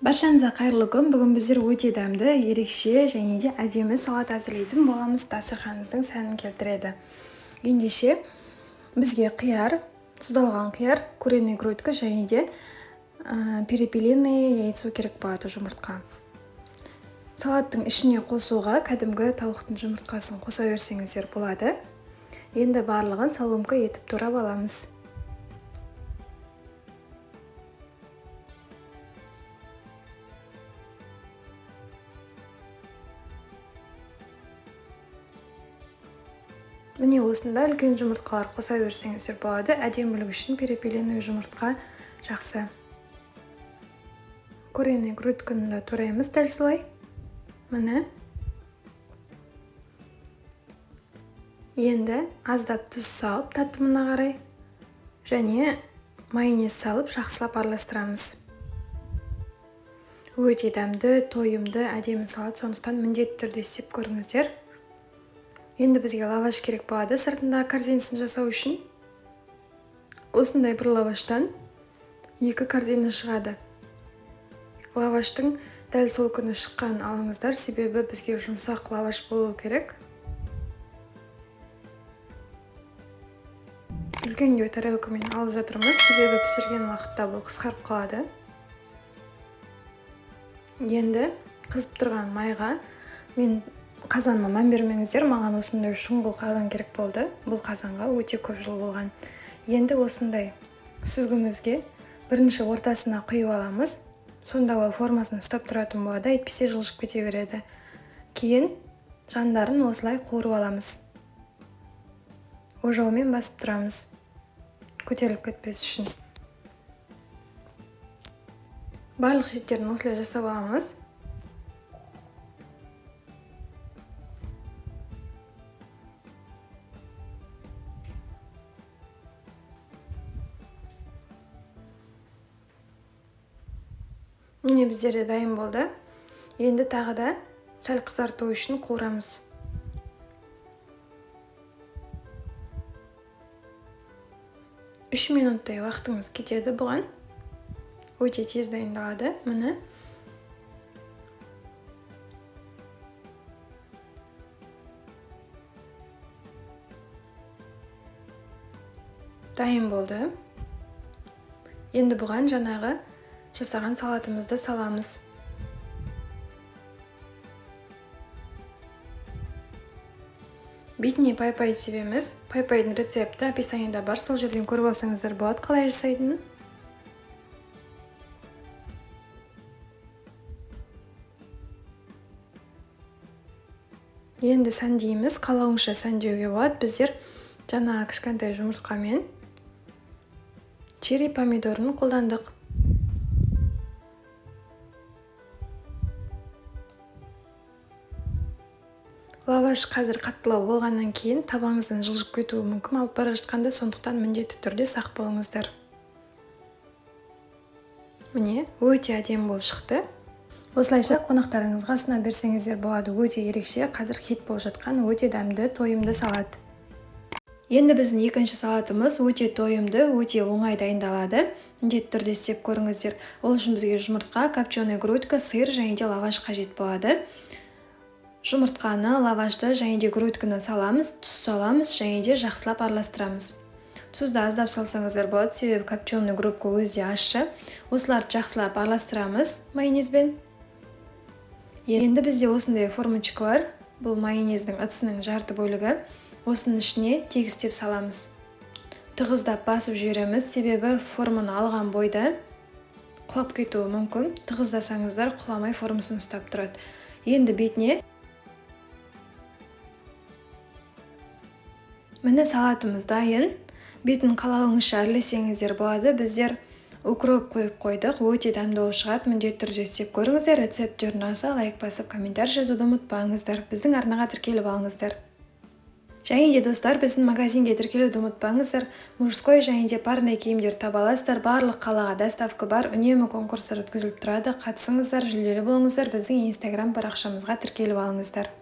Баршаңызға қайырлы күн. Бүгін біздер өте дәмді, ерекше және де әдемі салат әзірлейтін боламыз. Дастарханыңыздың сәнін келтіреді. Ендеше бізге қияр, тұздалған қияр, куриный грудка және де перепелиное яйцо керек болады, жұмыртқа. Салаттың ішіне қосуға кәдімгі тауықтың жұмыртқасын қоса берсеңіздер болады. Енді барлығын соломка етіп турап аламыз. Міне, осында үлкен жұмыртқалар қоса берсеңіздер болады. Әдемілік үшін перепелиный жұмыртқа жақсы. Куриный грудканы да тураймыз дәл солай. Міне. Енді аздап тұз салып татымына қарай және майонез салып жақсылап араластырамыз. Өте дәмді, тойымды, әдемі салат, сондықтан міндетті түрде істеп көріңіздер. Енді бізге лаваш керек болады сыртындағы корзинасын жасау үшін. Осындай бір лаваштан 2 корзина шығады. Лаваштың дәл сол күні шыққанын алыңыздар, себебі бізге жұмсақ лаваш болу керек. Үлкендеу тарелкамен алып жатырмыз, себебі пісірген уақытта бұл қысқарып қалады. Енді қызып тұрған майға, мен қазаныма мән бермеңіздер, маған осындай шұңғыл қазан керек болды. Бұл қазанға өте көп жыл болған. Енді осындай сүзгімізге бірінші ортасына құйып аламыз. Сонда ол формасын ұстап тұратын болады, әйтпесе жылжып кете береді. Кейін жандарын осылай қуырып аламыз. Ожаумен басып тұрамыз, көтеріліп кетпес үшін. Барлық шеттерін осылай жасап аламыз. Міне, біздерде дайын болды. Енді тағы да сәл қызарту үшін қуырамыз. 3 минуттай уақытыңыз кетеді бұған. Өте тез дайындалады. Міне. Дайын болды. Енді бұған жаңағы жасаған салатымызды саламыз. Бетіне пай-пай себеміз. Пай-пайдың рецепті описаниеда бар, сол жерден көріп алсаңыздар болады қалай жасайтынын. Енді сәндейміз, қалауыңша сәндеуге болады. Біздер жаңа кішкентай жұмыртқамен черри помидорын қолдандық. Лаваш қазір қаттылау болғаннан кейін табаңыздан жылжып кетуі мүмкін алып бара жатқанда, сондықтан міндетті түрде сақ болыңыздар. Міне, өте әдемі болып шықты. Осылайша қонақтарыңызға ұсына берсеңіздер болады. Өте ерекше, қазір хит болып жатқан өте дәмді, тойымды салат. Енді біздің екінші салатымыз өте тойымды, өте оңай дайындалады. Міндетті түрде істеп көріңіздер. Ол үшін бізге жұмыртқа, копченый грудка, сыр және де лаваш қажет болады. Жұмыртқаны, лавашты және де грудканы саламыз, тұз саламыз және де жақсылап араластырамыз. Тұзды аздап салсаңыздар болады, себебі копченый грудка өзі де ащы. Осыларды жақсылап араластырамыз майонезбен. Енді бізде осындай формочка бар. Бұл майонездің ыдысының жарты бөлігі. Осының ішіне тегістеп саламыз. Тығыздап басып жібереміз, себебі форманы алған бойда құлап кетуі мүмкін. Тығыздасаңыздар құламай формасын ұстап тұрады. Енді бетіне міне салатымыз дайын. Бетін қалауыңызша әрлесеңіздер болады. Біздер укроп қойып қойдық. Өте дәмді болып шығады. Міндетті түрде істеп көріңіздер. Рецепттер ұнаса лайк басып, комментарий жазуды ұмытпаңыздар. Біздің арнаға тіркеліп алыңыздар. Және де достар, біздің магазинге тіркелуді ұмытпаңыздар. Мужской және де парный киімдер таба аласыздар. Барлық қалаға доставка бар. Үнемі конкурстар өткізіліп тұрады. Қатысыңыздар, жүлделі болыңыздар. Біздің Инстаграм парақшамызға тіркеліп алыңыздар.